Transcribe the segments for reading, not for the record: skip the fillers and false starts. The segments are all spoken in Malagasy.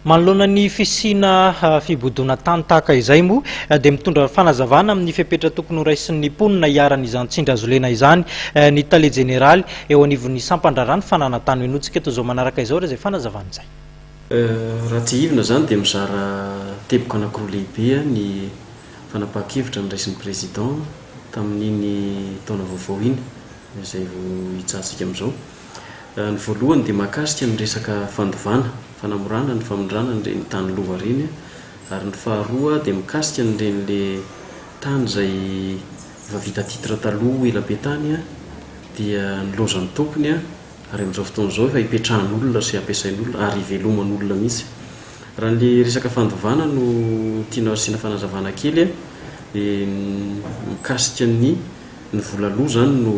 Manoloana ny fisiana fibodoana tany tahaka izay moa dia mitondra fanazavana amin'ny fepetra tokony horaisin'ny mponina iharan'izany tsindry hazolena izany ny tale jeneraly eo anivon'ny sampan-draharaha ny fananan-tany. Henointsika eto izao manaraka izao ireo izay fanazavana izay. Raha tsiahivina izany dia mizara teboka anankiroa lehibe ny fanapahan-kevitra noraisin'ny Président tamin'iny taona vaovao iny izay vao hitsahantsika amin'izao. Ny voalohany dia mahakasika ny resaka fandovana, fanamorana ny famindrana an'ireny tany lova ireny ary ny faharoa dia mikasika an'ireny le tany izay efa vita titre taloha ela be tany dia nilaozan'ny tompony ary amin'izao fotoana izao efa ipetrahan'olona sy ampiasain'olona ary iveloman'olona mihitsy. Raha ny resaka fandovana no tianao asiana fanazavana kely dia mikasika ny Ny vola aloa izany no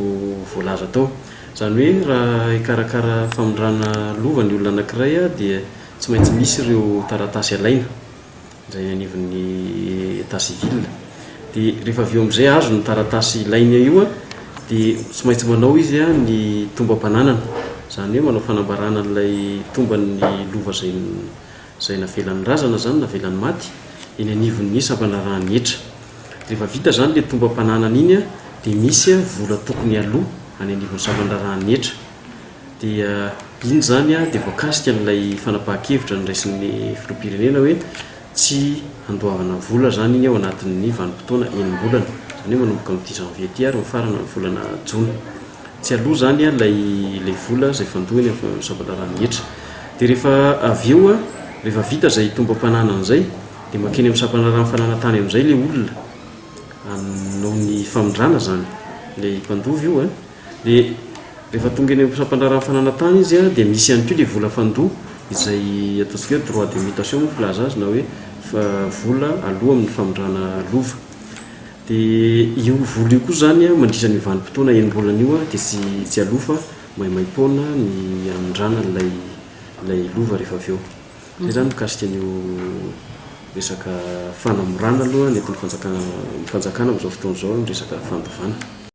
voalaza tao. Izany hoe raha hikarakara famindrana lova ny olona anankiray dia tsy maintsy misy ireo taratasy alaina izay eny anivon'ny état civil. Dia rehefa avy eo amin'izay azo ny taratasy ilaina io dia tsy maintsy manao izy ny tombam-pananana. Izany hoe manao fanambarana an'ilay tomban'ny lova izay izay navelan'ny razana izany, navelan'ny maty, eny anivon'ny sampandraharahan'ny hetra. Rehefa vita izany ilay tombam-pananana iny dia misy vola tokony haloa any anivon'ny sampandraharahan'ny hetra. Dia iny izany dia voakasika an'ilay fanapahan-kevitra noraisin'ny filoham-pirenena hoe tsy handoavana vola izany iny ao anatin'ny vanim-potoana enim-bolana, izany hoe manomboka amin'ity janvier ity ary mifarana amin'ny volana jona. Tsy aloa izany ilay ilay vola izay fandoa eny amin'ny sampandraharahan'ny hetra. Dia rehefa avy eo, rehefa vita izay tombam-pananana izay, dia mankeny amin'ny sampandraharahan'ny fananan-tany amin'izay ilay olona hanao ny famindrana izany, ilay mpandova io an. Dia rehefa tonga eny amin'ny sampandraharahan'ny fananan-tany izy an, dia misy ihany koa ilay vola fandoa izay ataontsika hoe droit de mutation moa filaza azy na hoe vola aloa amin'ny famindrana lova. Dia io vola io koa izany an, mandritra an'io vanim-potoana enim-bolana io an, dia tsy tsy aloa fa maimaim-poana ny hamindrana an'ilay ilay lova rehefa avy eo. Izay izany mikasika an'io resaka fanamorana aloha nentin'ny fanjakana fanjakana amin'izao fotoana izao ny resaka fandovana.